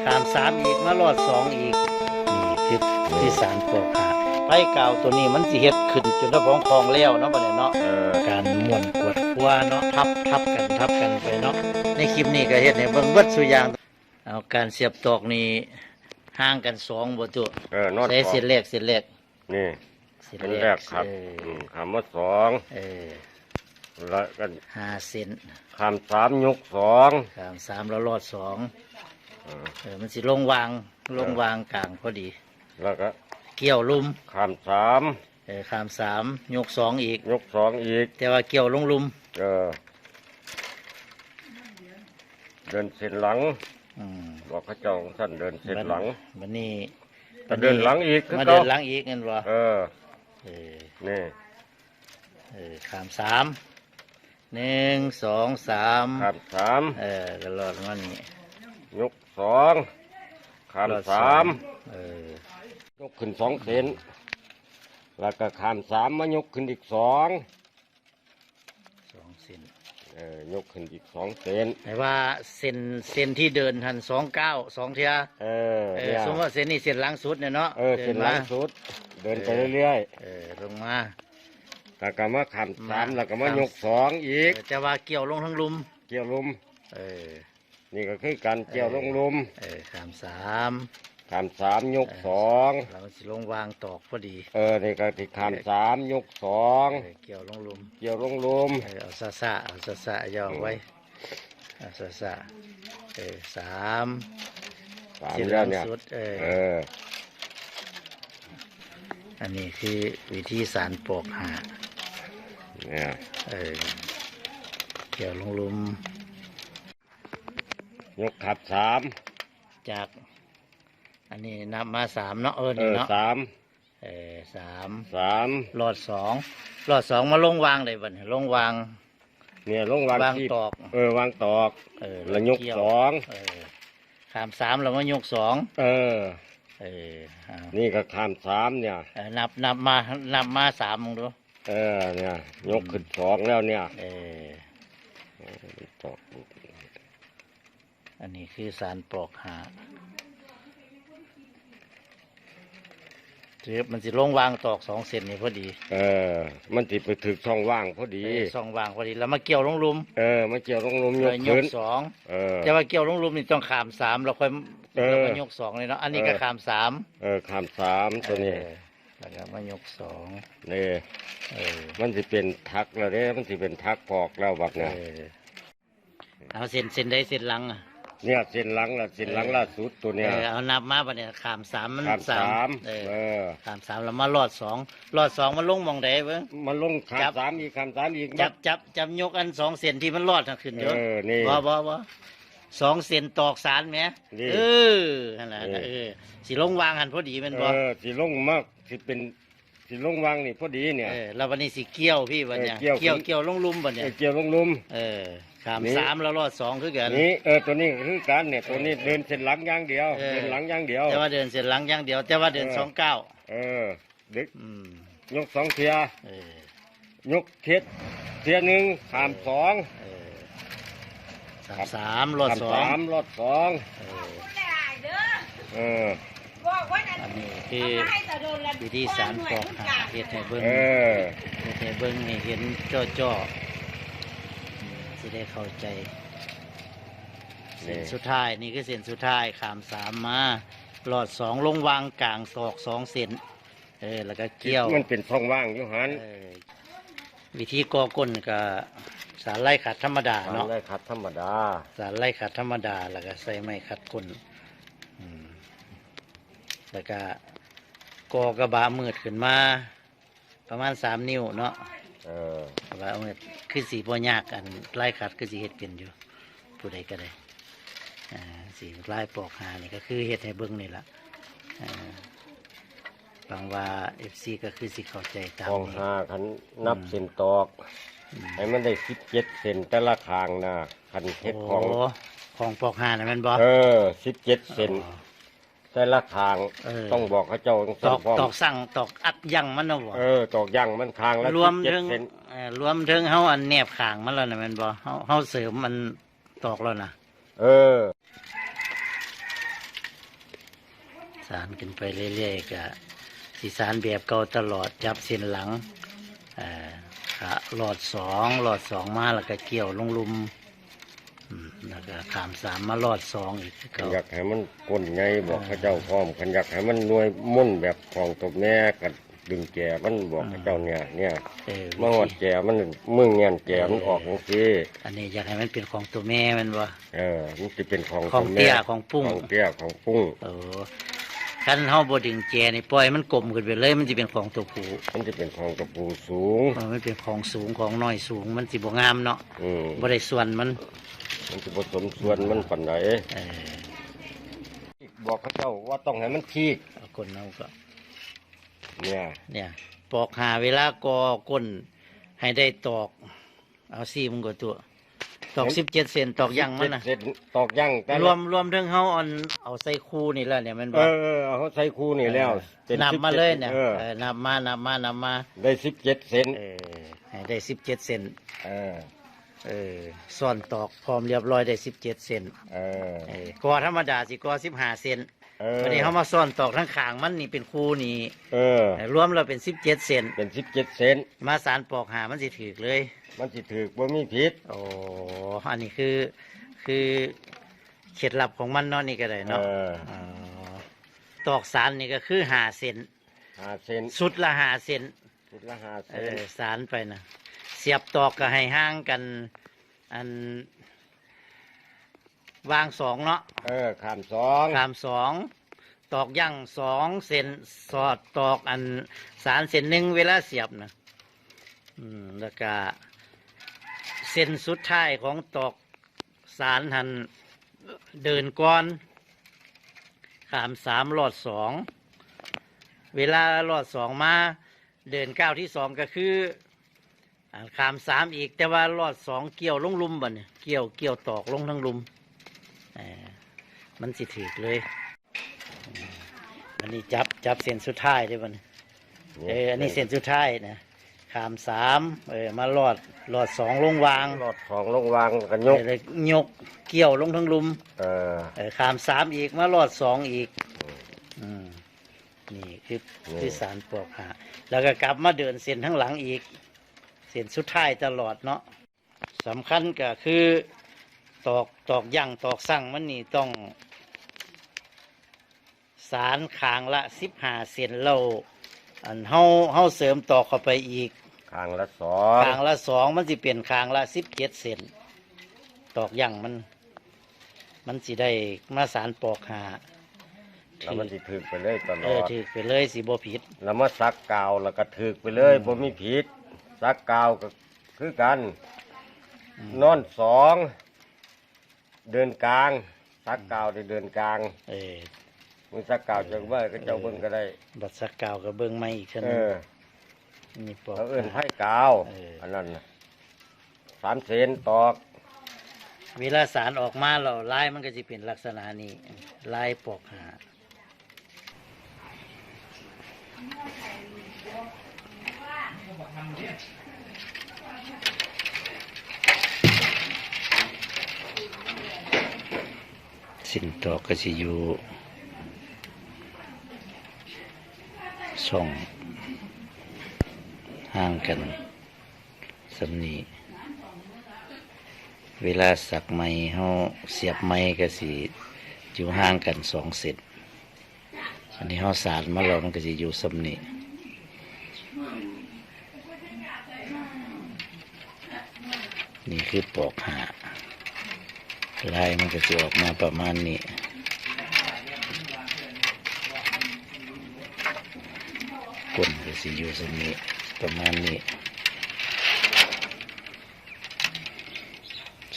ຂ້າມສາມອີກ ມາລອດສອງອີກ. ນີ້ຄື ຄືສານປອກຫາ ໄພກາວໂຕນີ້ມັນຊິເຮັດຂຶ້ນຈົນຮອດຂອງແລ້ວເນາະ ບັດນີ້ເນາະ. ເອີ ການມ້ວນກວດຄົວເນາະ ທັບ ທັບກັນ ທັບກັນໄປເນາະ. ໃນຄລິບນີ້ກໍເຮັດໃຫ້ເບິ່ງເບິດສູ່ຢ່າງ. ເອົາ ການສຽບຕອກນີ້ຫ່າງກັນສອງບໍ່ຕຸ? ເອີ ນອນ ໃສ່ ສອງ ເສັ້ນແລກ ເສັ້ນແລກ ນີ້ ເສັ້ນ ເສັ້ນແລກ ແລກ ຄັບ ເອີ ອືມ ຂ້າມມາສອງ ເອີ ແລ້ວກໍຫ້າເສັ້ນ ຂ້າມສາມຍົກສອງ ຂ້າມສາມແລ້ວລອດສອງ ເອີ ເອີ ມັນຊິລົງວາງ ລົງວາງກາງພໍດີ ແລ້ວກໍກ່ຽວລຸ່ມ ຂ້າມສາມ ເອີ ຂ້າມສາມ ຍົກສອງອີກ ຍົກສອງອີກ ແຕ່ວ່າກ່ຽວລົງລຸ່ມ ເອີ ເດີນເສັ້ນຫຼັງ ອືມ ບອກເຂົາເຈົ້າຊັ້ນ ເດີນເສັ້ນຫຼັງ ບັດນີ້ ບັດນີ້ ກໍເດີນຫຼັງອີກຄື ມາເດີນເກົ່າ ຫຼັງອີກແມ່ນບໍ່? ເອີ ເອີ ນີ້ ເອີ ຂ້າມສາມ ໜຶ່ງ ສອງ ສາມ ຂ້າມສາມ ເອີ ກໍລອດມານີ້ ຍົກສອງ ຂ້າມສາມ ເອີ ຍົກຂຶ້ນສອງເສັ້ນ ແລ້ວກໍຂ້າມສາມມາຍົກຂຶ້ນອີກສອງ ສອງເສັ້ນ ເອີ ຍົກຂຶ້ນອີກສອງເສັ້ນ ແປວ່າເສັ້ນ ເສັ້ນທີ່ເດີນຫັ້ນສອງກ້າວ ສອງເທື່ອ ເອີ ເອີ ສົມມຸດວ່າເສັ້ນນີ້ເສັ້ນຫຼັງສຸດເນາະ ເອີ ເດີນ ເສັ້ນຫຼັງສຸດ ເດີນໄປເລື້ອຍໆ ເອີ ລົງມາ ແລ້ວກໍມາຂ້າມສາມ ມາ ແລ້ວກໍມາຍົກສອງອີກ ເອີ ແຕ່ວ່າກ່ຽວລົງທາງລຸ່ມ ກ່ຽວລຸ່ມ ເອີ ນີ້ກໍຄືການກ່ຽວລົງລຸ່ມ ເອີ ເອີ ຂ້າມສາມ ຂ້າມສາມຍົກ ເອີ ສອງ ແລ້ວມັນຊິລົງວາງຕອກພໍດີ ເອີ ນີ້ກໍຊິຂ້າມສາມຍົກສອງ ເອີ ກ່ຽວລົງລຸ່ມ ກ່ຽວລົງລຸ່ມ ເອີ ເອົາຊ້າໆ ເອົາຊ້າໆ ຢ່າເອົາໄວ ອືມ ເອົາຊ້າໆ ເອີ ສາມ ສາມ ເສັ້ນຫຼັງສຸດ ເອີ ເອີ ອັນນີ້ຄືວິທີສານປອກຫາ ເອີ ກ່ຽວລົງລຸ່ມ ຍົກຂັດສາມ ຈາກ ອັນນີ້ນັບມາສາມເນາະ ເອີ ເອີ ນີ້ເນາະ ສາມ ເອີ ສາມ ສາມ ລອດສອງ ລອດສອງມາລົງວາງໄດ້ບັດນີ້ ລົງວາງ ເນີ້ຍ ລົງວາງ ວາງ ທີ່ ຕອກ ເອີ ວາງຕອກ ເອີ ແລ້ວຍົກ ແລ້ວກ່ຽວສອງ ເອີ ຂ້າມສາມແລ້ວມາຍົກສອງ ເອີ ເອີ ເອົາ ນີ້ກໍຂ້າມສາມເນີ້ຍ ເອີ ນັບ ນັບມາ ນັບມາສາມເບິ່ງດູ ເອີ ເນີ້ຍ ຍົກ ອືມ ຂຶ້ນສອງແລ້ວເນີ້ຍ ເອີ ເອີ ຕອກ ອັນນີ້ຄືສານປອກຫາ ຖືກ ມັນຊິລົງວາງຕອກສອງເສັ້ນນີ້ພໍດີ ເອີ ມັນຊິໄປຖືກຊ່ອງວ່າງພໍດີ ເອີ ຊ່ອງວ່າງພໍດີ ແລ້ວມາກ່ຽວລົງລຸ່ມ ເອີ ມາກ່ຽວລົງລຸ່ມ ຍົກ ເອີ ຍົກຂຶ້ນສອງ ເອີ ແຕ່ວ່າກ່ຽວລົງລຸ່ມນີ້ຕ້ອງຂ້າມສາມ ແລ້ວຄ່ອຍ ເອີ ແລ້ວມາຍົກສອງເລີຍເນາະ ອັນນີ້ກໍ ເອີ ຂ້າມສາມ ເອີ ຂ້າມສາມ ເອີ ຕົວນີ້ ແລ້ວກໍມາຍົກສອງ ນີ້ ເອີ ມັນຊິເປັນຖັກແລ້ວເດ້ ມັນຊິເປັນຖັກປອກແລ້ວບັດນີ້ ເອີ ເອົາເສັ້ນ ເສັ້ນໃດເສັ້ນຫຼັງອະ? ເນີ້ຍເສັ້ນຫຼັງລະ ເສັ້ນຫຼັງ ເອີ ລ່າສຸດຕົວເນີ້ຍ ເອີ ເອົານັບມາບັດນີ້ ຂ້າມສາມມັນ ຂ້າມສາມ ສາມ ເອີ ເອີ ຂ້າມສາມແລ້ວມາລອດສອງ ລອດສອງມັນລົງໝ່ອງໃດເບິ່ງ ມັນລົງຂ້າມ ຈັບ ສາມອີກ ຂ້າມສາມອີກ ຈັບ ຈັບ ຈັບຍົກອັນສອງເສັ້ນທີ່ມັນລອດຫັ້ນຂຶ້ນຢູ່ ເອີ ນີ້ ບໍ່ ບໍ່ ບໍ່ ສອງເສັ້ນຕອກສານແໝ ນີ້ ເອີ ຫັ້ນລະ ນີ້ ເອີ ຊິລົງວາງຫັ້ນພໍດີແມ່ນບໍ່? ເອີ ຊິລົງມາ ຊິເປັນ ຊິລົງວາງນີ້ພໍດີເນີ້ຍ ເອີ ແລ້ວບັດນີ້ຊິກ່ຽວພີ້ບັດນີ້ ເອີ ກ່ຽວ ກ່ຽວ ຂຶ້ນ ກ່ຽວລົງລຸ່ມບັດນີ້ ເອີ ກ່ຽວລົງລຸ່ມ ເອີ ຂ້າມ ນີ້ ສາມແລ້ວລອດສອງຄືກັນ ນີ້ ເອີ ຕົວນີ້ກໍຄືກັນນີ້ ຕົວນີ້ ເອີ ເດີນເສັ້ນຫຼັງຢ່າງດຽວ ເອີ ເດີນຫຼັງຢ່າງດຽວ ແຕ່ວ່າເດີນເສັ້ນຫຼັງຢ່າງດຽວ ແຕ່ວ່າເດີນ ເອີ ສອງກ້າວ ເອີ ດຶກ ອືມ ຍົກສອງເທື່ອ ເອີ ຍົກເຮັດເທື່ອໜຶ່ງ ເອີ ຂ້າມສອງ ເອີ ສາມ ລອດສອງ ສາມ ລອດສອງ ເອີ ເອີ ອັນນີ້ຄືວິທີສານປອກຫາ ເຮັດໃຫ້ເບິ່ງ ເອີ ເຮັດໃຫ້ເບິ່ງໃຫ້ເຫັນຈໍ້ໆ ອືມ ຊິໄດ້ເຂົ້າໃຈ ນີ້ ເສັ້ນສຸດທ້າຍ ນີ້ຄືເສັ້ນສຸດທ້າຍ ຂ້າມສາມມາ ລອດສອງ ລົງວາງກາງຕອກສອງເສັ້ນ ເອີ ແລ້ວກໍກ່ຽວ ມັນເປັນຊ່ອງວ່າງຢູ່ຫັ້ນ ເອີ ວິທີກໍ່ກົ້ນກໍສານໄລຂັດທຳມະດາເນາະ ສານໄລຂັດທຳມະດາ ສານໄລຂັດທຳມະດາ ແລ້ວກໍໃສ່ໄມ້ຂັດກົ້ນ ອືມ ແລ້ວກໍກໍ່ກະບະມືດຂຶ້ນມາ ປະມານສາມນິ້ວເນາະ ເອີ ວ່າ ເອີ ຄືຊິບໍ່ຍາກ ອັນລາຍຂັດຄືຊິເຮັດເປັນຢູ່ ຜູ້ໃດກໍໄດ້ ອ່າ ຊິລາຍປອກຫານີ້ກໍຄືເຮັດໃຫ້ເບິ່ງນີ້ລະ ອ່າ ຫວັງວ່າເອັຟຊີກໍຄືຊິເຂົ້າໃຈຕາມນີ້ ປອກຫາ ຄັນນັບ ອືມ ເສັ້ນຕອກ ອືມ ໃຫ້ມັນໄດ້ສິບເຈັດເສັ້ນແຕ່ລະຂ້າງນະ ຄັນເຮັດຂອງ ໂອ້ ຂອງປອກຫານະແມ່ນບໍ່? ເອີ ສິບເຈັດເສັ້ນ ອໍ. ແຕ່ລະຂ້າງ ເອີ ຕ້ອງບອກເຂົາເຈົ້າຈັ່ງຊັ້ນພ້ອມ ຕອກ ຕອກສັງ ຕອກອັດຢັ້ງມັນເນາະບໍ່? ເອີ ຕອກຢັ້ງມັນຂ້າງລະ ລວມເຖິງ ສິບເຈັດເຊັນ ເອີ ລວມເຖິງເຮົາອັນແນບຂ້າງມັນແລ້ວນະ ແມ່ນບໍ່? ເຮົາ ເຮົາເສີມອັນຕອກແລ້ວນະ ເອີ ສານຂຶ້ນໄປເລື້ອຍໆ ກະຊິສານແບບເກົ່າຕະຫຼອດ ຈັບເສັ້ນຫຼັງ ເອີ ກະລອດສອງ ລອດສອງມາ ແລ້ວກະກ້ຽວລົງລຸ່ມ ອືມ ແລ້ວກະຂ້າມສາມມາລອດສອງອີກຄືເກົ່າ. ຢາກໃຫ້ມັນກົ້ນໃຫຍ່ ບອກເຂົາເຈົ້າພ້ອມ ຄັນຢາກໃຫ້ມັນໜ່ວຍມົນແບບຂອງຕົວແມ່ ກະດຶງແຈມັນ ບອກເຂົາເຈົ້າເນຍ ເນຍ ເອີ ມາຮອດແຈມັນ ມືແງ່ນແຈມັນອອກຈັ່ງຊີ້. ອັນນີ້ຢາກໃຫ້ມັນເປັນຂອງຕົວແມ່ແມ່ນບໍ່? ເອີ ມັນຊິເປັນຂອງ ຂອງເຕ້ຍ ຂອງປຸ້ງ ຂອງເຕ້ຍຂອງປຸ້ງ. ໂອ້ ຄັນເຮົາບໍ່ດຶງແຈນີ້ ປ່ອຍມັນກົ້ມຂຶ້ນໄປເລີຍ ມັນຊິເປັນຂອງຕົວຜູ້ ມັນຊິເປັນຂອງຕົວຜູ້ສູງ. ເອີ ມັນເປັນຂອງສູງ ຂອງນ້ອຍສູງ ມັນຊິບໍ່ງາມເນາະ. ອືມ ບໍ່ໄດ້ສ່ວນມັນ ມັນຊິບໍ່ສົມສ່ວນມັນປານໃດ. ເອີ ບອກເຂົາເຈົ້າວ່າຕ້ອງໃຫ້ມັນທີກ ເອົາກົ້ນເຮົາກໍ ເນຍ ເນຍ ປອກຫ້າ ເວລາກໍ່ກົ້ນໃຫ້ໄດ້ຕອກ ເອົາຊີ້ມັນກໍຕົວະ ຕອກສິບເຈັດເຊັນ ຕອກຢັ້ງມັນນະ ສິບເຈັດເຊັນ ຕອກຢັ້ງ ແຕ່ລວມ ລວມເຖິງເຮົາອັນເອົາໃສ່ຄູ່ນີ້ແລ້ວເນຍ ແມ່ນບໍ່? ເອີ ເອີ ເອົາໃສ່ຄູ່ນີ້ແລ້ວ ເອີ ເປັນ ນັບມາເລີຍເນຍ ສິບເຈັດ ເອີ ເອີ ນັບມາ ນັບມາ ນັບມາ ໄດ້ສິບເຈັດເຊັນ. ເອີ ໃຫ້ໄດ້ສິບເຈັດເຊັນ ເອີ ເອີ ຊ້ອນຕອກພ້ອມລຽບຮ້ອຍ ໄດ້ສິບເຈັດເຊັນ. ເອີ ເອີ ກໍທຳມະດາຊິກໍສິບຫ້າເຊັນ ເອີ ບາດນີ້ເຮົາມາຊ້ອນຕອກທາງຂ້າງມັນນີ້ເປັນຄູ່ນີ້ ເອີ ເອີ ລວມແລ້ວເປັນສິບເຈັດເຊັນ ເປັນສິບເຈັດເຊັນ ມາສານປອກຫ້າມັນຊິຖືກເລີຍ ມັນຊິຖືກ ບໍ່ມີຜິດ. ໂອ້ ອັນນີ້ຄື ຄືເຄັດລັບຂອງມັນເນາະ ນີ້ກໍໄດ້ເນາະ. ເອີ ອໍ ຕອກສານນີ້ກໍຄືຫ້າເຊັນ ຫ້າເຊັນ ຊຸດລະຫ້າເຊັນ ຊຸດລະຫ້າເຊັນ ເອີ ສານໄປນະ ສຽບຕອກກໍໃຫ້ຫ່າງກັນ ອັນ ວາງສອງເນາະ ເອີ ຂ້າມສອງ ຂ້າມສອງ ຕອກຢັ້ງສອງເສັ້ນ ສອດຕອກອັນສານເສັ້ນໜຶ່ງເວລາສຽບນະ. ອືມ ແລ້ວກະເສັ້ນສຸດທ້າຍຂອງຕອກສານຫັ້ນເດີນກ່ອນ ຂ້າມສາມລອດສອງ ເວລາລອດສອງມາ ເດີນກ້າວທີສອງກໍຄື ອ່າ ຂ້າມສາມອີກ ແຕ່ວ່າລອດສອງກ້ຽວລົງລຸ່ມ ບາດນີ້ກ້ຽວ ກ້ຽວຕອກລົງທາງລຸ່ມ ເອີ ມັນຊິຖືກເລີຍ. ອັນນີ້ຈັບ ຈັບເສັ້ນສຸດທ້າຍເດ້ ບາດນີ້ ເອີ ອັນນີ້ເສັ້ນສຸດທ້າຍນະ ຂ້າມສາມ ເອີ ມາລອດ ລອດສອງລົງວາງ ລອດສອງລົງວາງ ແລ້ວກໍຍົກ ເອີ ແລ້ວຍົກກ້ຽວລົງທາງລຸ່ມ ເອີ ເອີ ຂ້າມສາມອີກ ມາລອດສອງອີກ ອືມ ອືມ. ນີ້ຄື ນີ້ ຄືສານປອກຫາ ແລ້ວກໍກັບມາເດີນເສັ້ນທາງຫຼັງອີກ ເສັ້ນສຸດທ້າຍຕະຫຼອດເນາະ. ສຳຄັນກໍຄືຕອກ ຕອກຢັ້ງ ຕອກສັງມັນນີ້ຕ້ອງສານຂ້າງລະສິບຫ້າເຊັນ ແລ້ວອັນເຮົາ ເຮົາເສີມຕອກເຂົ້າໄປອີກ ຂ້າງລະສອງ ຂ້າງລະສອງ ມັນຊິເປັນຂ້າງລະສິບເຈັດເຊັນ ຕອກຢັ້ງມັນ ມັນຊິໄດ້ມາສານປອກຫາ ແລ້ວມັນຊິຖືກໄປເລີຍຕະຫຼອດ ເອີ ຖືກໄປເລີຍ ຊິບໍ່ຜິດ ແລ້ວມາສັກກາວ ແລ້ວກໍຖືກໄປເລີຍ ອືມ ບໍ່ມີຜິດ ສັກກາວກໍຄືກັນ ອືມ ນອນສອງ ເດີນກາງ ສັກກາວໄດ້ເດີນກາງ ເອີ ມື້ສັກກາວ ເອີ ຈັ່ງວ່າເຂົາເຈົ້າເບິ່ງກໍໄດ້ ບັດສັກກາວກໍເບິ່ງໃໝ່ອີກເທື່ອໜຶ່ງ ເອີ ນີ້ປອກ ເຂົາເອີ້ນໄພກາວ ເອີ ອັນນັ້ນນະ ສາມເຊັນຕອກ ເວລາສານອອກມາແລ້ວ ລາຍມັນກໍຊິເປັນລັກສະນະນີ້ ລາຍປອກຫາ. ເສັ້ນຕອກກໍຊິຢູ່ຊ່ອງຫ່າງກັນ ສ່ຳນີ້ ເວລາສັກໃໝ່ ເຮົາສຽບໃໝ່ກໍຊິຢູ່ຫ່າງກັນສອງເຊັນ ອັນນີ້ເຮົາສານມາແລ້ວ ມັນກໍຊິຢູ່ສ່ຳນີ້ ນີ້ຄືປອກຫາ ລາຍມັນກໍຊິອອກມາປະມານນີ້ ກົ້ນກໍຊິຢູ່ສ່ຳນີ້ ປະມານນີ້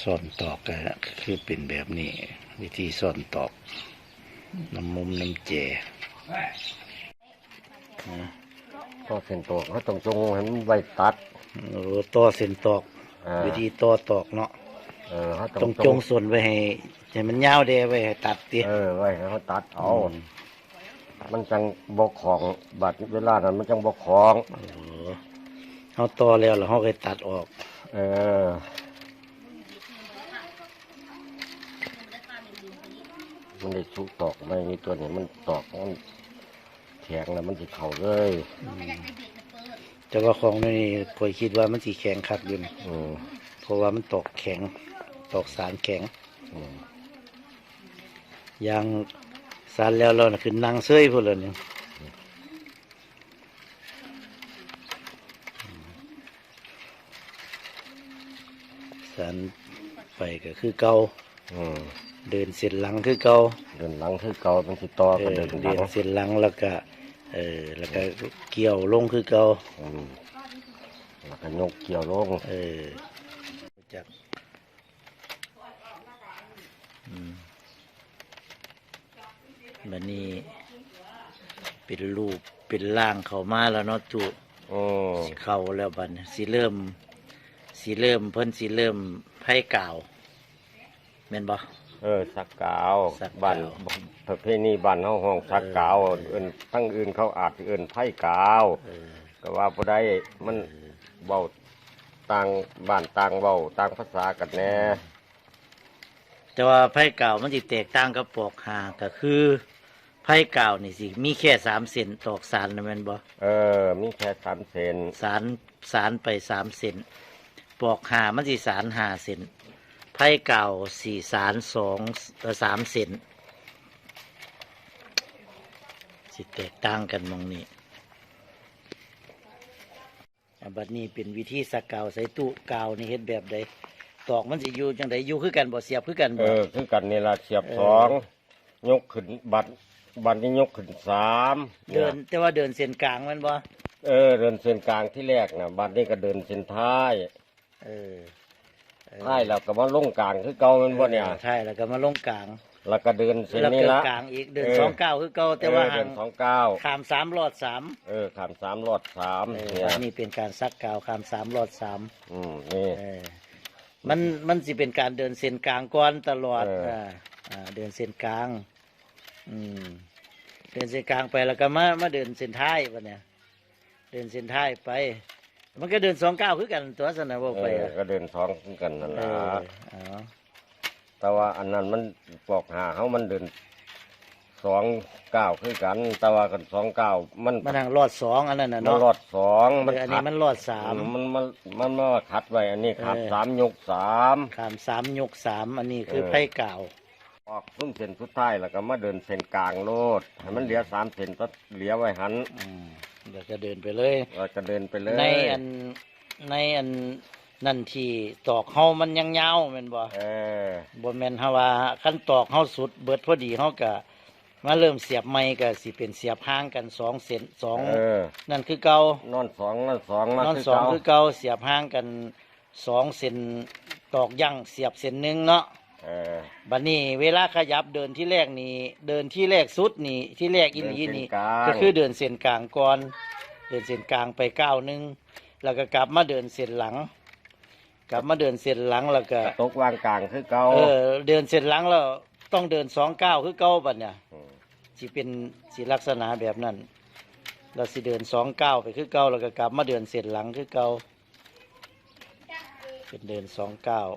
ຊ້ອນຕອກກໍຄືເປັນແບບນີ້ ວິທີຊ້ອນຕອກ ນຳມຸມນຳແຈ ຕໍ່ເສັ້ນຕອກ ເຮົາຕ້ອງຈົ່ງໃຫ້ມັນໄວ້ຕັດ ໂອ້ ຕໍ່ເສັ້ນຕອກ ເອີ ວິທີຕໍ່ຕອກເນາະ ເອີ ເຮົາຕ້ອງຈົ່ງ ຈົ່ງສົ້ນໄວ້ໃຫ້ ໃຫ້ມັນຍາວແດ່ ໄວ້ໃຫ້ຕັດຕິ ເອີ ໄວ້ໃຫ້ເຮົາຕັດເອົາ ອືມ ມັນຈັ່ງບໍ່ຂອງ ບາດເວລານັ້ນມັນຈັ່ງບໍ່ຂອງ. ເອີ ເຮົາຕໍ່ແລ້ວ ແລ້ວເຮົາຄ່ອຍຕັດອອກ. ເອີ ມັນໄດ້ສຸກຕອກໃໝ່ ຕົວນີ້ມັນຕອກ ມັນແຂງແລ້ວມັນຊິເຂົ້າເລີຍ. ອືມ ແຕ່ວ່າຂອງນີ້ຂ້ອຍຄິດວ່າມັນຊິແຂງຄັກຢູ່ນີ້. ອືມ ເພາະວ່າມັນຕອກແຂງ ຕອກສານແຂງ. ອືມ ຢ່າງສານແລ້ວ ແລ້ວນະ ຂຶ້ນນັ່ງເຊີຍພຸ້ນລະນີ້. ສານໄປກໍຄືເກົ່າ. ອືມ ເດີນເສັ້ນຫຼັງຄືເກົ່າ. ເດີນຫຼັງຄືເກົ່າ ມັນຊິຕໍ່ ເອີ ກໍເດີນຫຼັງ ເດີນເສັ້ນຫຼັງ ແລ້ວກໍ ເອີ ແລ້ວກໍກ່ຽວລົງຄືເກົ່າ. ອືມ ແລ້ວກໍຍົກກ່ຽວລົງ. ເອີ ຈັກ ອືມ ບັດນີ້ເປັນຮູບເປັນຮ່າງເຂົ້າມາແລ້ວເນາະ ຕູ້. ໂອ້ ຊິເຂົ້າແລ້ວບັດນີ້ ຊິເລີ່ມ ຊິເລີ່ມ ເພິ່ນຊິເລີ່ມໄພກາວ ແມ່ນບໍ່? ເອີ ສັກກາວ ສັກກາວ ບ້ານ ປະເພນີບ້ານເຮົາຮ້ອງສັກກາວ. ເອີ ເອີ້ນ ທາງອື່ນເຂົາອາດຊິເອີ້ນໄພກາວ. ເອີ ກໍວ່າບໍ່ໄດ້ ມັນ ເອີ ເວົ້າຕ່າງບ້ານຕ່າງເວົ້າ ຕ່າງພາສາກັນແດ່. ອືມ ແຕ່ວ່າໄພກາວມັນຊິແຕກຕ່າງກັບປອກຫາ ກໍຄືໄພກາວນີ້ຊິມີແຄ່ສາມເສັ້ນ ຕອກສານນະແມ່ນບໍ່? ເອີ ມີແຄ່ສາມເສັ້ນ ສານ ສານໄປສາມເສັ້ນ. ປອກຫາມັນຊິສານຫ້າເສັ້ນ ໄພກາວຊິສານສອງ ເອີ ສາມເສັ້ນ ຊິແຕກຕ່າງກັນໝ່ອງນີ້. ອາ ບັດນີ້ເປັນວິທີສັກກາວໃສ່ຕູ້. ກາວນີ້ເຮັດແບບໃດ? ຕອກມັນຊິຢູ່ຈັ່ງໃດ? ຢູ່ຄືກັນບໍ່? ສຽບຄືກັນບໍ່? ເອີ ຄືກັນນີ້ລະ ສຽບ ເອີ ສອງ ຍົກຂຶ້ນ ບັດ ບັດນີ້ຍົກຂຶ້ນສາມ. ເດີນ ແຕ່ວ່າເດີນເສັ້ນກາງແມ່ນບໍ່? ເອີ ເດີນເສັ້ນກາງທີແລກນະ ບັດນີ້ກໍເດີນເສັ້ນທ້າຍ. ເອີ ເອີ ທ້າຍແລ້ວກໍມາລົງກາງຄືເກົ່າແມ່ນບໍ່ນີ້? ເອີ ທ້າຍແລ້ວກໍມາລົງກາງ ແລ້ວກໍເດີນເສັ້ນນີ້ລະ ແລ້ວກໍກາງອີກ ເດີນ ເອີ ສອງກ້າວຄືເກົ່າ ແຕ່ວ່າ ເອີ ເດີນສອງກ້າວ ຂ້າມສາມລອດສາມ. ເອີ ຂ້າມສາມລອດສາມ. ເອີ ນີ້ເປັນການສັກກາວຂ້າມສາມລອດສາມ. ອືມ ນີ້ ເອີ ມັນ ມັນຊິເປັນການເດີນເສັ້ນກາງກ່ອນຕະຫຼອດ. ເອີ ເອີ ເດີນເສັ້ນກາງ ອືມ ເດີນເສັ້ນກາງໄປ ແລ້ວກໍມາ ມາເດີນເສັ້ນທ້າຍບັດນີ້. ເດີນເສັ້ນທ້າຍໄປ ມັນກໍເດີນສອງກ້າວຄືກັນຕົວະຊັ້ນນະ ເວົ້າໄປ. ເອີ ກໍເດີນສອງຄືກັນນັ້ນລະ. ເອີ ເອົາ ແຕ່ວ່າອັນນັ້ນມັນ ປອກຫາເຮົາມັນເດີນສອງກ້າວຄືກັນ ແຕ່ວ່າຄັນສອງກ້າວມັນ ມັນທາງລອດສອງອັນນັ້ນນະເນາະ ມັນລອດສອງ. ເອີ ມັນ ອັນນີ້ມັນລອດສາມ. ອືມ ມັນ ມັນ ມັນມາຂັດໄວ້ ອັນນີ້ ເອີ ຂ້າມສາມຍົກສາມ ຂ້າມສາມຍົກສາມ. ອັນນີ້ຄື ເອີ ໄພກາວ. ອອກຊຸມເສັ້ນສຸດທ້າຍ ແລ້ວກໍມາເດີນເສັ້ນກາງໂລດ ໃຫ້ມັນເຫຼືອສາມເສັ້ນ ຕັດເຫຼືອໄວ້ຫັ້ນ. ອືມ ແລ້ວກໍເດີນໄປເລີຍ ແລ້ວກໍເດີນໄປເລີຍ. ໃນອັນ ໃນອັນນັ້ນທີ່ຕອກເຮົາມັນຍັງຍາວແມ່ນບໍ່? ເອີ ບໍ່ແມ່ນເຮົາວ່າ ຄັນຕອກເຮົາສຸດເບິດພໍດີ ເຮົາກໍມາເລີ່ມສຽບໃໝ່ ກໍຊິເປັນສຽບຫ່າງກັນສອງເສັ້ນ ສອງ ເອີ ນັ້ນຄືເກົ່າ. ນອນສອງ ນອນສອງມາ ນອນສອງຄືເກົ່າ ຄືເກົ່າ ສຽບຫ່າງກັນ ສອງເສັ້ນ ຕອກຢັ້ງສຽບເສັ້ນໜຶ່ງເນາະ. ເອີ ບັດນີ້ເວລາຂະຫຍັບເດີນທີແລກນີ້ ເດີນທີແລກສຸດນີ້ ທີແລກອີ່ຫຼີນີ້ ເດີນເສັ້ນກາງ ກໍຄືເດີນເສັ້ນກາງກ່ອນ ເດີນເສັ້ນກາງໄປກ້າວໜຶ່ງ ແລ້ວກໍກັບມາເດີນເສັ້ນຫຼັງ ກັບມາເດີນເສັ້ນຫຼັງ ແລ້ວກໍ ກໍຕົກວາງກາງຄືເກົ່າ. ເອີ ເດີນເສັ້ນຫຼັງແລ້ວຕ້ອງເດີນສອງກ້າວຄືເກົ່າບັດນີ້. ອືມ ຊິເປັນ ຊິລັກສະນະແບບນັ້ນ ແລ້ວຊິເດີນສອງກ້າວໄປຄືເກົ່າ ແລ້ວກໍກັບມາເດີນເສັ້ນຫຼັງຄືເກົ່າ. ເປັນເດີນສອງກ້າວ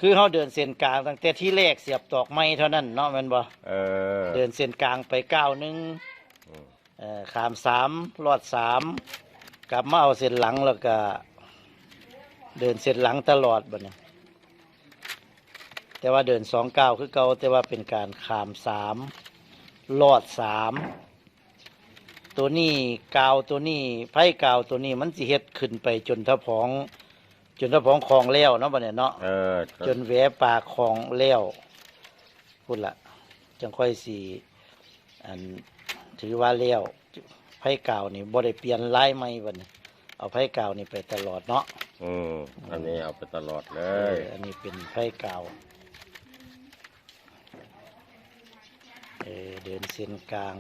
ຄືເຮົາເດີນເສັ້ນກາງຕັ້ງແຕ່ທີແລກສຽບຕອກໃໝ່ເທົ່ານັ້ນເນາະ ແມ່ນບໍ່? ເອີ ເດີນເສັ້ນກາງໄປກ້າວໜຶ່ງ ອືມ ເອີ ຂ້າມສາມ ລອດສາມ ກັບມາເອົາເສັ້ນຫຼັງ ແລ້ວກະເດີນເສັ້ນຫຼັງຕະຫຼອດບັດນີ້. ແຕ່ວ່າເດີນສອງກ້າວຄືເກົ່າ ແຕ່ວ່າເປັນການຂ້າມສາມ ລອດສາມ. ໂຕນີ້ ກາວໂຕນີ້ ໄພກາວໂຕນີ້ ມັນຊິເຮັດຂຶ້ນໄປຈົນຕາພອງ ຈົນຕາພອງຂອງແລ້ວເນາະ ບັດນີ້ເນາະ. ເອີ ຈົນແຫວປາກຂອງແລ້ວພຸ້ນລະ ຈັ່ງຄ່ອຍຊິ ອັນ ຖືວ່າແລ້ວ. ໄພກາວນີ້ບໍ່ໄດ້ປ່ຽນລາຍໃໝ່ບັດນີ້ ເອົາໄພກາວນີ້ໄປຕະຫຼອດເນາະ. ອືມ ອັນນີ້ເອົາໄປຕະຫຼອດເລີຍ. ເອີ ອັນນີ້ເປັນໄພກາວ. ເອີ ເດີນເສັ້ນກາງ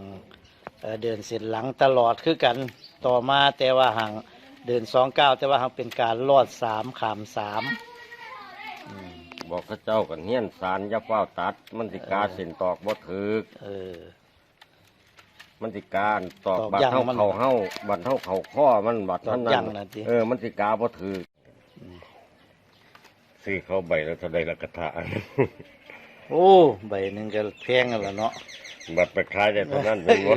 ເອີ ເດີນເສັ້ນຫຼັງຕະຫຼອດຄືກັນ ຕໍ່ມາ ແຕ່ວ່າຫາງເດີນສອງກ້າວ ແຕ່ວ່າຫາງເປັນການລອດສາມ ຂ້າມສາມ. ອືມ ບອກເຂົາເຈົ້າກັນຮຽນສານ ຢ່າຟ້າວຕັດ ມັນຊິກາ ເອີ ເສັ້ນຕອກບໍ່ຖືກ. ເອີ ມັນຊິການຕອກ ຕອກ ບາດເຮົາ ຢາງມັນ ເຂົ້າເຮົາ ບາດເຮົາເຂົ້າຄໍມັນ ບາດ ຕອກ ນັ້ນ ຢາງນັ້ນຕິ ເອີ ມັນຊິກາບໍ່ຖືກ. ອືມ ຊື້ເຂົ້າໃບລະເທົ່າໃດລະກະທະ? ໂອ້ ໃບໜຶ່ງກະແພງຫັ້ນລະເນາະ ບາດໄປຂາຍໄດ້ເທົ່ານັ້ນແມ່ນບໍ່?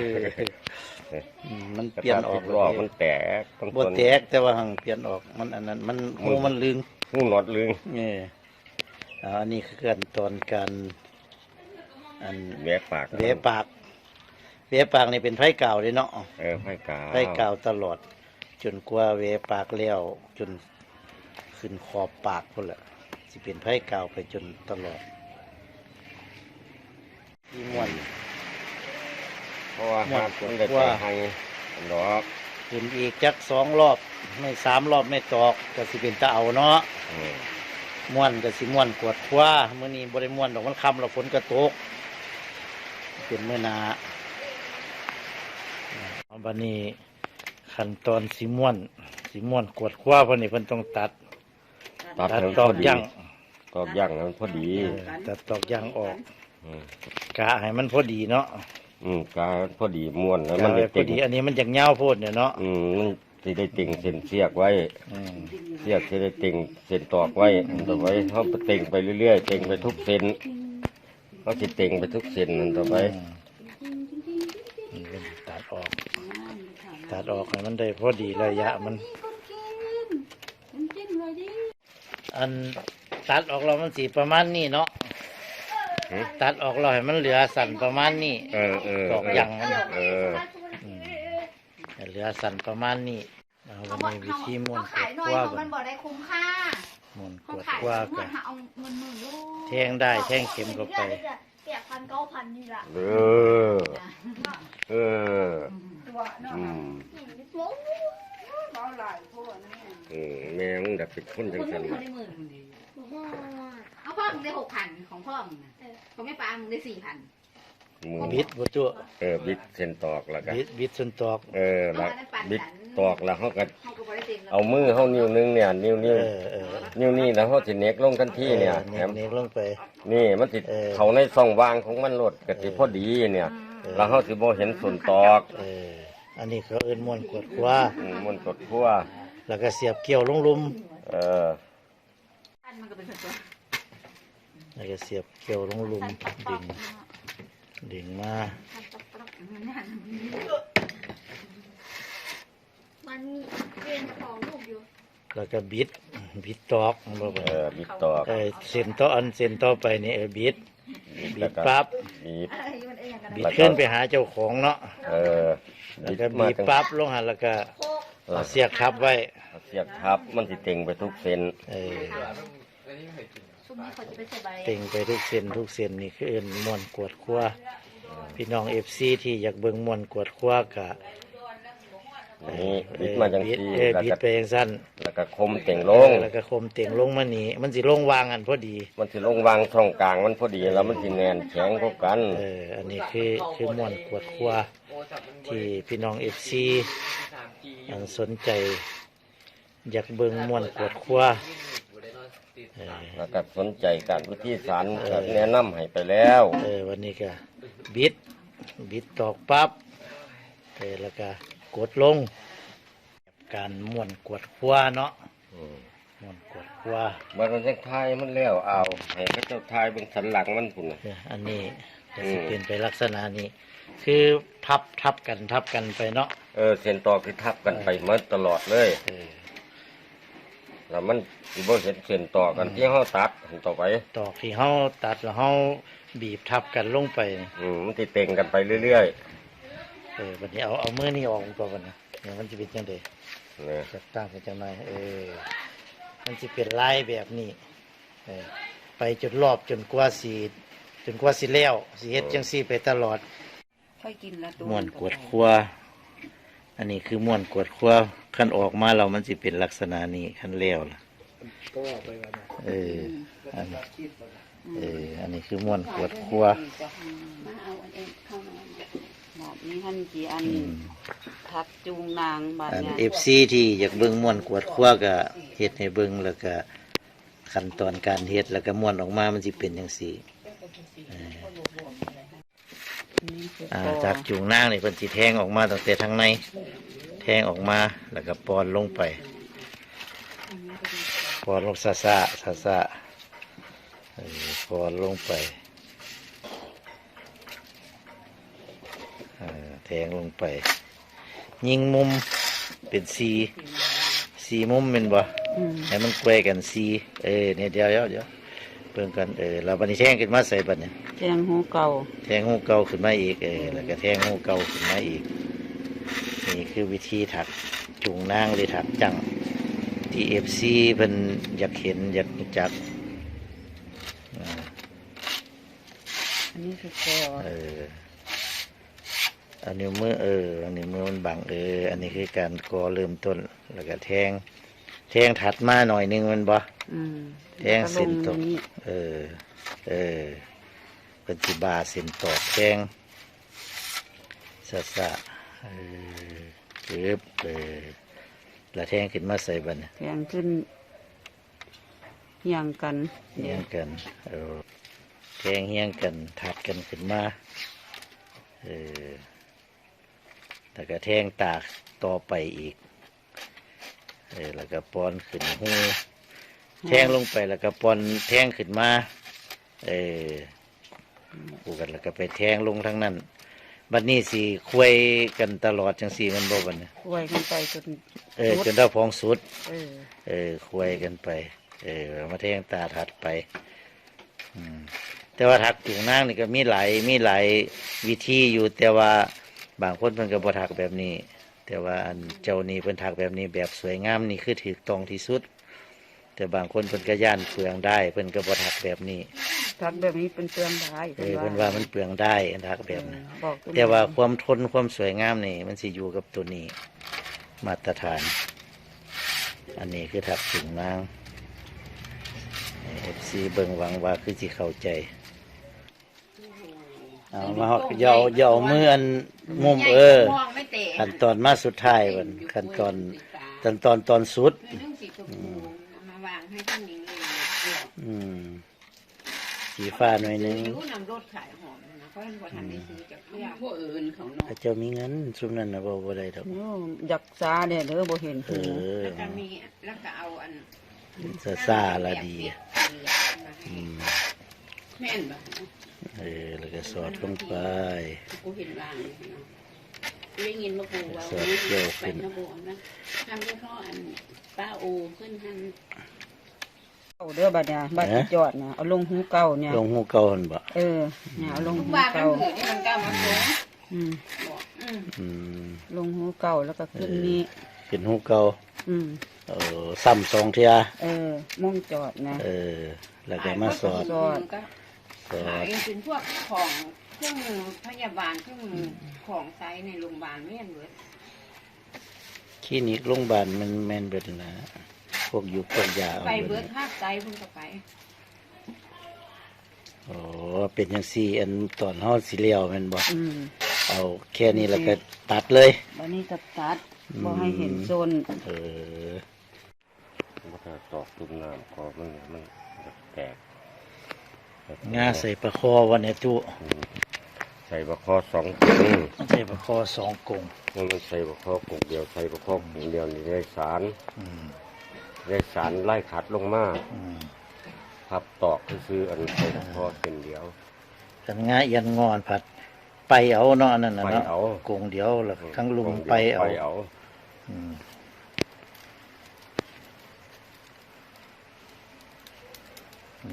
ເອີ ອືມ ມັນປ່ຽນອອກ ສິບລໍ້ມັນແຕກ ບໍ່ແຕກ ແຕ່ວ່າຫັ້ນປ່ຽນອອກ ມັນອັນນັ້ນ ມັນ ມັນ ຮູມັນລຶງ ຮູນັອດລຶງ. ເອີ ອ່າ ອັນນີ້ຄືຂັ້ນຕອນການ ອັນ ແຫວະປາກ ແຫວະປາກ ແຫວະປາກນີ້ເປັນໄພກາວເດ້ເນາະ. ເອີ ໄພກາວ ໄພກາວຕະຫຼອດ ຈົນກວ່າແຫວະປາກແລ້ວ ຈົນຂຶ້ນຂອບປາກພຸ້ນແຫຼະ ຊິເປັນໄພກາວໄປຈົນຕະຫຼອດ. ທີ່ມ່ວນ ເພາະວ່າ ມ່ວນ ຫາກມັນໄດ້ ກວ່າ ໄປໄຮ່ດອກ ຂຶ້ນອີກຈັກສອງລອບ ແມ່ນສາມລອບ ແມ່ນຕອກ ກະຊິເປັນຕາເອົາເນາະ. ອືມ ມ່ວນກະຊິມ່ວນກວດຄົວ ມື້ນີ້ບໍ່ໄດ້ມ່ວນດອກ ມັນຄ່ຳແລ້ວ ຝົນກະຕົກ ເປັນມື້ໜ້າ. ບາດນີ້ ຂັ້ນຕອນຊິມ້ວນ ຊິມ້ວນກວດຄົວ ເພິ່ນນີ້ເພິ່ນຕ້ອງຕັດ ຕັດໃຫ້ມັນ ຕັດຕອກ ພໍດີ ຢ່າງ ຕອກຢ່າງໃຫ້ມັນພໍດີ ເອີ ຕັດຕອກຢ່າງອອກ. ອືມ ກະໃຫ້ມັນພໍດີເນາະ. ອືມ ກະໃຫ້ມັນພໍດີ ມ້ວນໃຫ້ມັນໄດ້ເຕັງ ກະໃຫ້ພໍດີ ອັນນີ້ມັນຢາກຍາວໂພດເນາະ. ອືມ ມັນຊິໄດ້ເຕັງເສັ້ນສຽກໄວ້ ອືມ ສຽກຊິໄດ້ເຕັງເສັ້ນຕອກໄວ້ ອືມ ຕໍ່ໄປເຮົາເຕັງໄປເລື້ອຍໆ ເຕັງໄປທຸກເສັ້ນ ເຮົາຊິເຕັງໄປທຸກເສັ້ນຫັ້ນຕໍ່ໄປ. ອືມ ນີ້ເພິ່ນຕັດອອກ ຕັດອອກໃຫ້ມັນໄດ້ພໍດີໄລຍະມັນ. ອັນຕັດອອກແລ້ວມັນຊິປະມານນີ້ເນາະ. ຫື? ຕັດອອກແລ້ວໃຫ້ມັນເຫຼືອສັ້ນປະມານນີ້. ເອີໆໆ ຕອກຢ່າງມັນ. ເອີ ອືມ ໃຫ້ເຫຼືອສັ້ນປະມານນີ້. ເອົາ ວັນນີ້ວິທີມ້ວນກວດຄົວ ເຮົາຂາຍໜ້ອຍເນາະ ມັນບໍ່ໄດ້ຄຸ້ມຄ່າ ມ້ວນກວດຄົວ ເຮົາຂາຍ ກະ ໝື່ນໆ ໂອ້ ແທງດ້າຍແທງເຂິມເຂົ້າໄປ ແປດພັນເກົ້າພັນນີ້ລະ. ເອີ ເອີ ຕົວະເນາະ ອືມ ໂອ້ຍ ເວົ້າຫຼາຍໂພດນີ້. ເອີ ແມ່ມຶງລະເປັນຄົນຈັ່ງຊັ້ນ ເອົາພໍ່ມຶງໄດ້ຫົກພັນ ຂອງພໍ່ມຶງນະ ເອີ ຂອງແມ່ປ້າມຶງໄດ້ສີ່ພັນ. ໝື່ນ ບິດບໍ່ຈຸ? ເອີ ບິດເສັ້ນຕອກແລ້ວກະ ບິດ ບິດເສັ້ນຕອກ ເອີ ລະບິດຕອກແລ້ວເຮົາກະ ເຮົາກະບໍ່ໄດ້ເຕັງ ເອົາມືເຮົານິ້ວໜຶ່ງເນີ້ຍ ນິ້ວ ນິ້ວ ເອີ ເອີ ນິ້ວນີ້ ແລ້ວເຮົາຊິເນັກລົງທັນທີເນີ້ຍ ເອີ ເນັກ ເນັກລົງໄປ ນີ້ມັນຊິ ເອີ ເຂົ້າໃນຊ່ອງວ່າງຂອງມັນໂລດ ກະຊິ ເອີ ພໍດີເນີ້ຍ ເອີ ແລ້ວເຮົາຊິບໍ່ເຫັນສົ້ນຕອກ. ເອີ ອັນນີ້ເຂົາເອີ້ນມ້ວນກວດຄົວ ອືມ ມ້ວນກວດຄົວ ແລ້ວກະສຽບກ່ຽວລົງລຸ່ມ ເອີ ແລ້ວກະສຽບກ່ຽວລົງລຸ່ມ ດຶງ ດຶງມາ ມັນເປັນຂອງລູກຢູ່ ແລ້ວກະບິດ ບິດຕອກ ເອີ ບິດຕອກ ເອີ ເສັ້ນຕໍ່ ອັນເສັ້ນຕໍ່ໄປນີ້ ເອີ ບິດ ບິດ ແລ້ວກະປັບ ບີບ ເອີ ມັນເອີຍຫຍັງກະໄດ້ ບິດຄືນໄປຫາເຈົ້າຂອງເນາະ ເອີ ແລ້ວກະບີບປັບລົງຫັ້ນ ແລ້ວກະ ເອີ ເອົາສຽກທັບໄວ້ ເອົາສຽກທັບ ມັນຊິເຕັງໄປທຸກເສັ້ນ ເອີ ເຕັງໄປທຸກເສັ້ນ ທຸກເສັ້ນ ນີ້ຄືເອີ້ນມ້ວນກວດຄົວ ພີ່ນ້ອງເອັຟຊີທີ່ຢາກເບິ່ງມ້ວນກວດຄົວກະ ນີ້ ເອີ ບິດມາຈັ່ງຊີ້ ເອີ ແລ້ວກະບິດໄປຈັ່ງຊັ້ນ ແລ້ວກະຄົມເຕັງລົງ ເອີ ແລ້ວກະຄົມເຕັງລົງມານີ້ ມັນຊິລົງວ່າງຫັ້ນພໍດີ ມັນຊິລົງວ່າງຊ່ອງກາງມັນພໍດີ ເອີ ແລ້ວມັນຊິແໜ້ນແຂງເຂົ້າກັນ ເອີ ອັນນີ້ຄື ຄືມ້ວນກວດຄົວທີ່ພີ່ນ້ອງເອັຟຊີ ອັນສົນໃຈ ຢາກເບິ່ງມ່ວນກວດຄົວ ເອີ ແລ້ວກໍສົນໃຈການວິທີສານ ເອີ ກໍແນະນຳໃຫ້ໄປແລ້ວ ເອີ ວັນນີ້ກໍບິດ ບິດຕອກປັບ ເອີ ແລ້ວກໍກົດລົງ ການມ່ວນກວດຄົວເນາະ ອືມ ມ່ວນກວດຄົວ ບັດມັນຍັງຖ່າຍມັນແລ້ວ ເອົາໃຫ້ເຂົາເຈົ້າຖ່າຍເບິ່ງສັນຫຼັງມັນພຸ້ນນະ ເອີ ອັນນີ້ກໍຊິ ອືມ ເປັນໄປລັກສະນະນີ້ ຄືພັບ ທັບກັນ ທັບກັນໄປເນາະ ເອີ ເສັ້ນຕອກທີ່ທັບກັນໄປ ເອີ ໝົດຕະຫຼອດເລີຍ ເອີ ແລ້ວມັນຊິບໍ່ເຫັນເສັ້ນຕອກອັນ ອືມ ທີ່ເຮົາຕັດຫັ້ນຕໍ່ໄປ ຕອກທີ່ເຮົາຕັດແລ້ວເຮົາບີບທັບກັນລົງໄປ ອືມ ມັນຊິເຕັງກັນໄປເລື້ອຍໆ ເອີ ບັດນີ້ເອົາ ເອົາມືນີ້ອອກກ່ອນບັດນີ້ ມັນຊິເປັນຈັ່ງໃດ ນີ້ ຈັບຕັ້ງໄປຈັກໜ້ອຍ ເອີ ມັນຊິເປັນລາຍແບບນີ້ ເອີ ໄປຈົນລອບ ຈົນກວ່າຊິ ຈົນກວ່າຊິແລ້ວ ຊິເຮັດ ເອີ ຈັ່ງຊີ້ໄປຕະຫຼອດ ຄ່ອຍກິນລະ ມ່ວນກວດຄົວ ອັນນີ້ຄືມ່ວນກວດຄົວ ຄັນອອກມາແລ້ວມັນຊິເປັນລັກສະນະນີ້ ຄັນແລ້ວລະ ກໍອອກໄປວ່ານະ ເອີ ອືມ ອັນ ເອີ ອັນນີ້ຄືມ່ວນກວດຄົວ ມາເອົາອັນເອງເຂົ້າມາ ບາດນີ້ຫັ້ນຊິອັນ ອືມ ທັກຈູງນາງ ບາດ ອັນ ນີ້ ເອັຟຊີ ທີ່ຢາກເບິ່ງມ່ວນກວດຄົວກະເຮັດໃຫ້ເບິ່ງ ແລ້ວກະ ຂັ້ນຕອນການເຮັດ ແລ້ວກະມ້ວນອອກມາມັນຊິເປັນຈັ່ງຊີ້ ເອີ ອ່າ ຈາກຈຸງນາງນີ້ເພິ່ນຊິແທງອອກມາຕັ້ງແຕ່ທາງໃນ ແທງອອກມາ ແລ້ວກໍປ່ອນລົງໄປ ປ່ອນລົງຊ້າໆ ຊ້າໆ ເອີ ປ່ອນລົງໄປ ເອີ ແທງລົງໄປ ຍິງມຸມເປັນສີ່ ສີ່ມຸມແມ່ນບໍ່? ອືມ ໃຫ້ມັນກວຍກັນສີ່ ເອີ ນີ້ ດຽວໆ ເບິ່ງກັນ ເອີ ແລ້ວບັດນີ້ແທງຂຶ້ນມາໃສບັດນີ້? ແທງຮູເກົ່າ ແທງຮູເກົ່າຂຶ້ນມາອີກ ເອີ ອືມ ແລ້ວກໍແທງຮູເກົ່າຂຶ້ນມາອີກ. ນີ້ຄືວິທີຖັກຈຸງນາງ ຫຼື ຖັກຈັ້ງ ທີ່ເອັຟຊີເພິ່ນຢາກເຫັນ ຢາກຮູ້ຈັກ ອ່າ ອັນນີ້ຄືກໍ ເອີ ເອົານິ້ວມື ເອີ ເອົານິ້ວມືມັນບັງ ເອີ ອັນນີ້ຄືການກໍ່ເລີ່ມຕົ້ນ ແລ້ວກໍແທງ ແທງຖັດມາໜ້ອຍໜຶ່ງແມ່ນບໍ່? ອືມ ແທງເສັ້ນຕອກ ແລ້ວກໍລົງນີ້ ເອີ ເອີ ເພິ່ນຊິບ່າເສັ້ນຕອກແທງຊ້າໆ ເອີ ກຶບ ເອີ ແລ້ວແທງຂຶ້ນມາໃສບັດນີ້? ແທງຂຶ້ນ ຮຽງກັນ ຮຽງກັນ ເອີ ແທງຮຽງກັນ ຖັດກັນຂຶ້ນມາ ເອີ ແລ້ວກໍແທງຕາຕໍ່ໄປອີກ ເອີ ແລ້ວກໍປ່ອນຂຶ້ນຮູ ແທງລົງໄປ ແລ້ວກໍປ່ອນແທງຂຶ້ນມາ ເອີ ຄູ່ກັນ ແລ້ວກໍໄປແທງລົງທາງນັ້ນ ບັດນີ້ຊິຄວາຍກັນຕະຫຼອດຈັ່ງຊີ້ແມ່ນບໍ່ບັດນີ້? ຄວາຍກັນໄປຈົນ ເອີ ສຸດ ຈົນເທົ່າຜອງສຸດ ເອີ ເອີ ຄວາຍກັນໄປ ເອີ ມາແທງຕາຖັດໄປ ອືມ ແຕ່ວ່າຖັກຈຸງນາງນີ້ກໍມີຫຼາຍ ມີຫຼາຍວິທີຢູ່ ແຕ່ວ່າບາງຄົນເພິ່ນກໍບໍ່ຖັກແບບນີ້ ແຕ່ວ່າອັນເຈົ້ານີ້ເພິ່ນຖັກແບບນີ້ ແບບສວຍງາມນີ້ຄືຖືກຕ້ອງທີ່ສຸດ ແຕ່ບາງຄົນເພິ່ນກໍຢ້ານເປືອງດ້າຍ ເພິ່ນກໍບໍ່ຖັກແບບນີ້ ຖັກແບບນີ້ເປັນເປືອງດ້າຍ ເອີ ເພິ່ນວ່າ ເພິ່ນວ່າມັນເປືອງດ້າຍ ຖັກແບບນີ້ ເອີ ບອກຕົວນີ້ ແຕ່ວ່າຄວາມທົນ ຄວາມສວຍງາມນີ້ ມັນຊິຢູ່ກັບຕົວນີ້ ມາດຕະຖານ ອັນນີ້ຄືຖັກຈຸງນາງ ໃຫ້ເອັຟຊີເບິ່ງ ຫວັງວ່າຄືຊິເຂົ້າໃຈ. ເອົາມາ ຢ່າເອົາ ຢ່າເອົາມືອັນງຸ້ມ ເອີ ຂັ້ນຕອນມາສຸດທ້າຍບັດ ຂັ້ນຕອນ ຂັ້ນຕອນຕອນສຸດ ອືມ ອືມ ສີຟ້າໜ້ອຍໜຶ່ງ ເຂົາເຈົ້າມີເງິນ ຊຸມນັ້ນນະເວົ້າບໍ່ໄດ້ດອກ ໂອ້ ຢາກສາແດ່ເດີ ບໍ່ເຫັນຫູ ເອີ ແລ້ວກໍມີ ແລ້ວກໍເອົາອັນ ຊ້າໆລະດີ ອືມ ແມ່ນບໍ່? ເອີ ແລ້ວກໍສອດລົງໄປ ກູເຫັນວ່າ ໄດ້ຍິນມາກູເວົ້າ ສອດກ່ຽວຂຶ້ນ ທຳເພາະອັນປ້າໂອຂຶ້ນຫັ້ນ ເອົາເດີບັດນີ້ ບັດຈອດນະ ເອົາລົງຮູເກົ່ານີ້ ລົງຮູເກົ່າຫັ້ນບໍ່? ເອີ ນີ້ເອົາລົງຮູເກົ່າ ອືມ ອືມ ລົງຮູເກົ່າ ແລ້ວກໍຂຶ້ນນີ້ ເອີ ຂຶ້ນຮູເກົ່າ ອືມ ເອີ ຊ້ຳສອງເທື່ອ ເອີ ໝ່ອງຈອດນະ ເອີ ແລ້ວກໍມາສອດ ສອດ ຂາຍເປັນພວກຂອງເຄື່ອງພະຍາບານ ເຄື່ອງຂອງໃຊ້ໃນໂຮງບານແມ່ນເບິດ ຄລີນິກໂຮງບານມັນແມ່ນເບິດຫັ້ນລະ ພວກຢູກພວກຢາເອົາ ໄປເບິດ ເບິດ ພາກໃຕ້ເພິ່ນກໍໄປ. ອໍ ເປັນຈັ່ງຊີ້ ອັນຕອນເຮົາຊິແລ້ວແມ່ນບໍ່? ອືມ ເອົາແຄ່ນີ້ແລ້ວກໍຕັດເລີຍ ບັດນີ້ກໍຕັດ ອືມ ບໍ່ໃຫ້ເຫັນສົ້ນ ເອີ ບໍ່ຖ້າຕອກຕຸ່ມນ້ຳກໍມັນ ມັນແຕກ ງາໃສ່ປາຄໍວ່າແນ່ຕູ້ ອືມ ໃສ່ປາຄໍສອງກົງ ໃສ່ປາຄໍສອງກົງ ມັນໃສ່ປາຄໍກົງດຽວ ໃສ່ປາຄໍກົງດຽວນີ້ໄດ້ສານ ອືມ ໄດ້ສານລາຍຂັດລົງມາ ອືມ ພັບຕອກຊື່ໆ ອັນໃສ່ປາຄໍເສັ້ນດຽວ ຄັນງາອຽນງອນພັດໄປເອົາເນາະ ອັນນັ້ນນະເນາະ ກົງດຽວ ແລ້ວທາງລຸ່ມໄປເອົາ ອືມ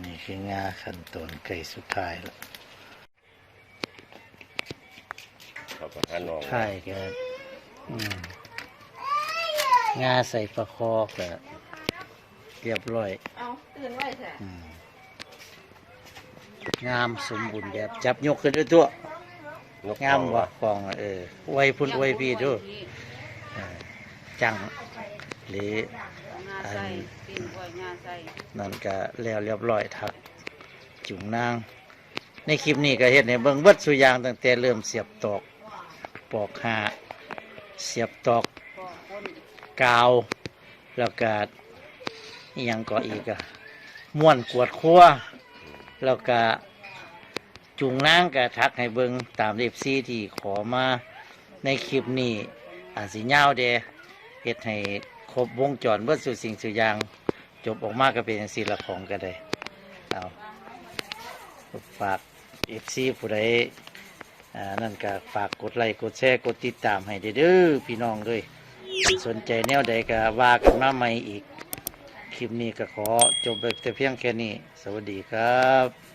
ນີ້ຄືງາຂັ້ນຕອນໃກ້ສຸດທ້າຍແລ້ວ ເຂົາກໍຫານ້ອງ ທ້າຍກໍ ອືມ ງາໃສ່ປາຄໍກໍຮຽບຮ້ອຍ ເອົ້າ ຕື່ນໄວແທ້ ອືມ ງາມສົມບູນແບບ ຈັບຍົກຂຶ້ນດ້ວຍຕົວະ ຍົກ ງາມບໍ່ ຂອງ ຂອງ ເອີ ອວຍພຸ້ນອວຍພີ້ດູ ເອີ ຈັ້ງ ຫຼື ອັນນັ້ນກໍແລ້ວຮຽບຮ້ອຍ ຖັກຈຸງນາງ ໃນຄລິບນີ້ກໍເຮັດໃຫ້ເບິ່ງເບິດສູ່ຢ່າງ ຕັ້ງແຕ່ເລີ່ມສຽບຕອກ ປອກຫາ ສຽບຕອກ ກາວ ແລ້ວກະອີ່ຫຍັງເກາະອີກອະ ມ້ວນກວດຄົວ ແລ້ວກະ ຈຸງນາງກໍທັກໃຫ້ເບິ່ງຕາມເອັຟຊີທີ່ຂໍມາໃນຄລິບນີ້ ອາດຊິຍາວແດ່ ເຮັດໃຫ້ຄົບວົງຈອນເບິດສູ່ສິ່ງສູ່ຢ່າງ ຈົບອອກມາກໍເປັນຈັ່ງຊີ້ລະຂອງກໍໄດ້. ເອົາ ຝາກເອັຟຊີຜູ້ໃດ ອ່າ ນັ້ນກໍຝາກກົດໄລ ກົດແຊ ກົດຕິດຕາມໃຫ້ເດີ ເດີ ພີ່ນ້ອງເອີຍ. ສົນໃຈແນວໃດກໍວ່າກັນມາໃໝ່ອີກ. ຄລິບນີ້ກໍຂໍຈົບໄວ້ແຕ່ພຽງແຄ່ນີ້. ສະຫວັດດີຄັບ.